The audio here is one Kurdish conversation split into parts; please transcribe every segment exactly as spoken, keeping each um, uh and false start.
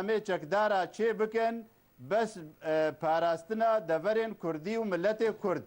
em ê çekdara çê bikin, bes, e, parastina deverên Kurdî û miletê Kurd.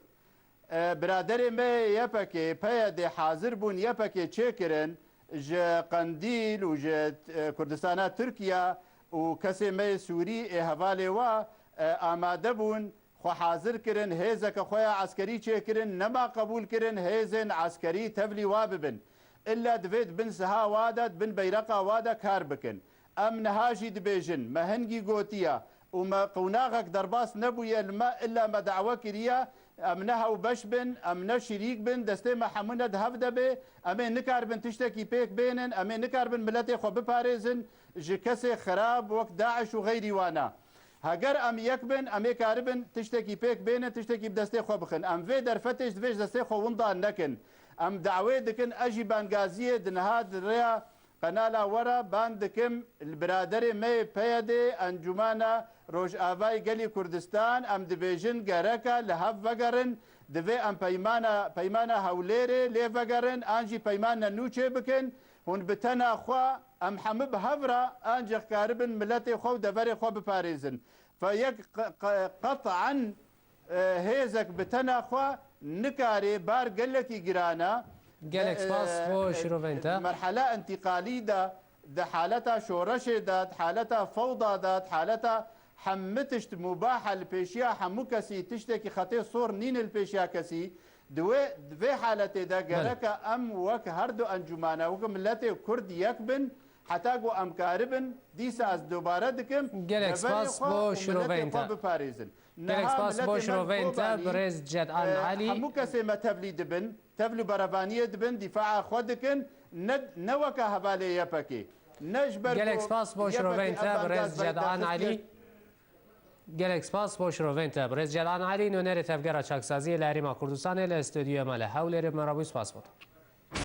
E, biraderê me yê Y P G, P Y D hazir bûn Y P G çêkirin, ji Qendîl û ji, e, Kurdistana Tirkiye û kesê me yê Sûrî ê hevalê wa, e, amade bûn, xwe hazir kirin, hêzeke xwe ya eskerî çêkirin, nema qebûl kirin hêzên eskerî tevlî wa bibin. Îlla divê di bin siha wa de, di bin beyreqa wa de kar bikin. Em niha jî dibêjin, me hingî gotiye û me qewnaxek derbas nebûye li me, îlla me dawe kiriye, em ne hewbeş bin, em ne şirîk bin, destê me hemû ne di hev de bê, em ê nikaribin tiştekî pêk bênin, em ê nikaribin miletê xwe biparêzin ji kesê xirab wek DAIŞ û xeyrî wana. Heger em yek bin, em ê karibin tiştekî pêk bênin, tiştekî bi destê xwe bixin. Em vê derfetê ji divê ji destê xwe winda nekin. Em dawê dikin, ez jî bangaziyê di niha di rêya qenala we re ban dikim, li biraderê me yê P Y D, Encûmena Rojavayê Gelê Kurdistan, em dibêjin gereke li hev vegerin, divê em peymana, peymana Hewlêrê lê vegerin, an jî peymana nû çê bikin. Hûn bi tena xwe, em hemû bi hev re ancî karibin miletê xwe û deverê xwe biparêzin. Fe yek qe-, qe-, qet'an, e, hêzek bi tena xwe nikarê, bar gelekî giran e. Gelek spas e, bo e, şirovên te. Merhela întîqalî de, di haleta şoreşê de, di haleta fewda de, di haleta hemû tişt mubah e li pêşiya hemû kesî, tiştekî xetê sor nîne li pêşiya kesî. Di wê, di vê haletê de gereke em wek her du encûmana, wek miletê Kurd yek bin, heta ku em karibin, dîsa ez dobare dikim, gelek spas bo şiroveyên te. Gelek spas bo şiroveyên te, birêz Cedan Elî. Hemû kesê me tevlî dibin, tevlî berevaniyê dibin, dîfaa xwe dikin, ne, ne weke hevalê Y P G. Ne ji ber gelek spas bo şiroveyên te, birêz Cedan Elî. Gelek spas bo şirovên te. Birêz Cedan Elî, nûnerê Tevgera Çaksaziyê li Herêma Kurdistanê li stûdyoya me li Hewlêrê, me re bû, spas bo te.